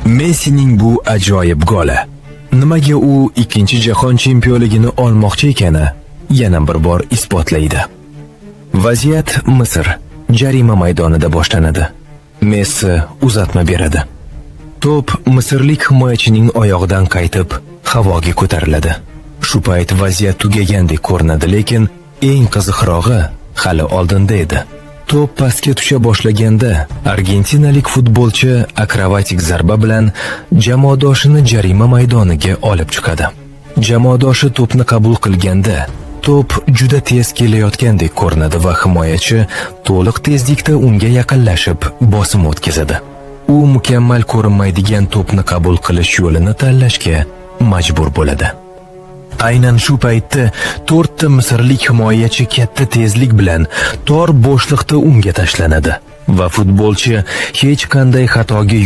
Messining bu ajoyib goli, nimaga u ikkinchi jahon chempionligini olmoqchi ekani yana bir bor isbotlaydi. Vaziyat Misr jarima maydonida boshlanadi. Messi uzatma beradi. To'p misrlik himoyachining oyog'idan qaytib havoga ko'tariladi. Shu payt vaziyat tugagandek ko'rinadi, lekin eng qiziqrog'i hali oldinda edi. To'p pastga tusha boshlaganda argentinalik futbolchi akrobatik zarba bilan jamoadoshini jarima maydoniga olib chiqadi. Jamoadoshi to'pni qabul qilganda to'p juda tez kelayotgandek ko'rinadi va himoyachi to'liq tezlikda unga yaqinlashib bosim o'tkazadi. U mukammal ko'rinmaydigan to'pni qabul qilish yo'lini tanlashga majbur bo'ladi. Aynan shu paytda to'rtta misrlik himoyachi katta tezlik bilan tor bo'shliqda unga tashlanadi va futbolchi hech qanday xatoga